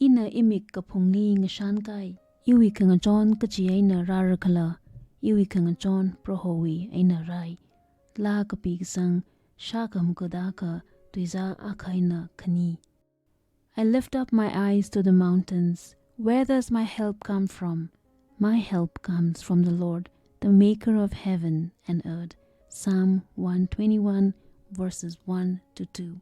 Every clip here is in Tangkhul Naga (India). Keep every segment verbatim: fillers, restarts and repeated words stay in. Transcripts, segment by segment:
Ina imik kaphungli ngashankai, iwui khangachon kachi eina rārakhala, iwui khangachon Prohowui eina rai. Laa kapi kasang, shākha makada akha, tuizā akha eina khani. I lift up my eyes to the mountains. Where does my help come from? My help comes from the Lord, the maker of heaven and earth. Psalm one twenty-one, verses one to two.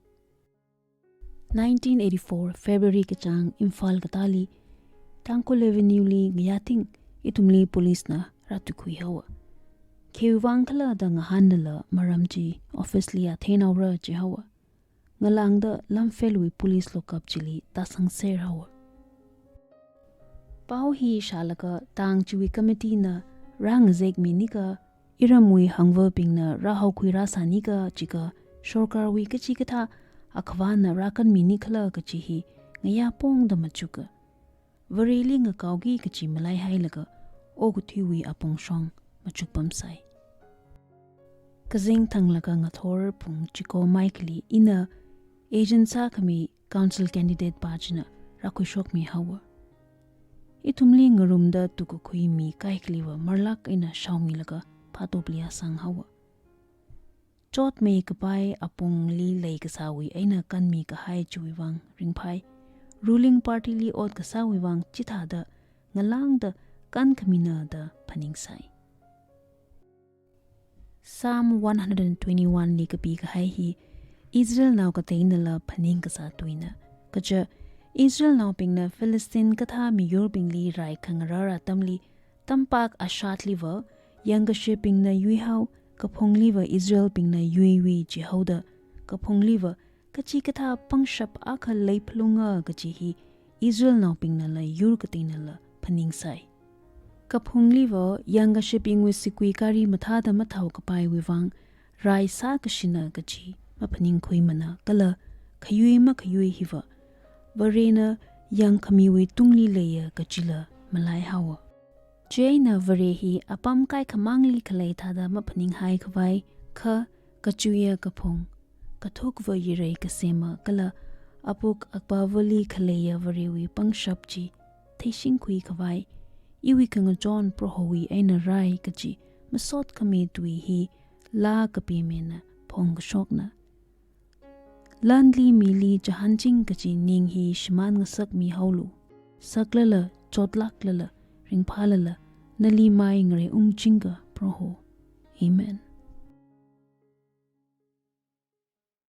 Nineteen eighty-four February kachāng Imphal katāli, Tangkhul Avenue li ngayathing ithumli police na rātukkhui haowa. Khiwuivang khala da ngahānlala maram chi office li athei naora jihaowa. Ngalāngda Lamphel wui police lockup chili tāsangser haowa. Pao hi shālaga tang chiwui committee na rāngazekmi nika, iramwui hangvabingna rāhaokhui rāsā nika jiakha, sorkarwui kachikathā akhavana rākanmi nikhala kachi hi ngayā pongda machuka. Vareli ngakaoki kachi malaihailaga, okathuiwui apong shong machukpamsai. Kazing thanglaga ngathor pung chiko maikhali ina agent sākhami council candidate pa china rākhuishokmi haowa. Ithumli ngarumda tukkakhui mi kaikhaliva marlak eina shaomilaga phatopli asang haowa. Chotmei kapai apongli leikasāwui eina kanmi kahai chiwuivang ringphai. Ruling party li ot kasāwuivang chithāda ngalāngda kankhamina da phaningsai. Psalm one hundred and twenty-one li kapi kahai hi Israelnao kateinala phaning kasā tuina. Kaja Israelnaobingna Philistine kathā miyurbingli rai khangarar atamli, tampak ashatliva yangkashebingna yuihao, kaphungliva Israelbingna yuiwui jihaoda, kaphungliva kachikathā pangshap akha leiphalunga kachi hi Israelnaobingnala yur kateinala phaningsai. Kaphungliva yangkashebingwui sigui gari mathāda mathao kapaiwuivang rai sākashina kachi maphaningkhuimana kala khayui makhayui hiva Varena yangkhamiwui tungli leiya kachila malaihaowa. Chieina Vare hi apam kaikhamangli khalei thāda maphaninghai khavai, kha kachuiya kaphung, kathukva yirei kasema kala apuk apavali khaleiya Varewui pangshap chi theishingkhui khavai, iwui khangachon Prohowui eina rai kachi masot khami tui hi laa kapimena phongkashokna. Lanli mili chahānching kachi ning hi shimān ngasakmi haolu. Saklala, chotlāklala, ringphālala, nali mai ngareiungchingka Proho. Amen.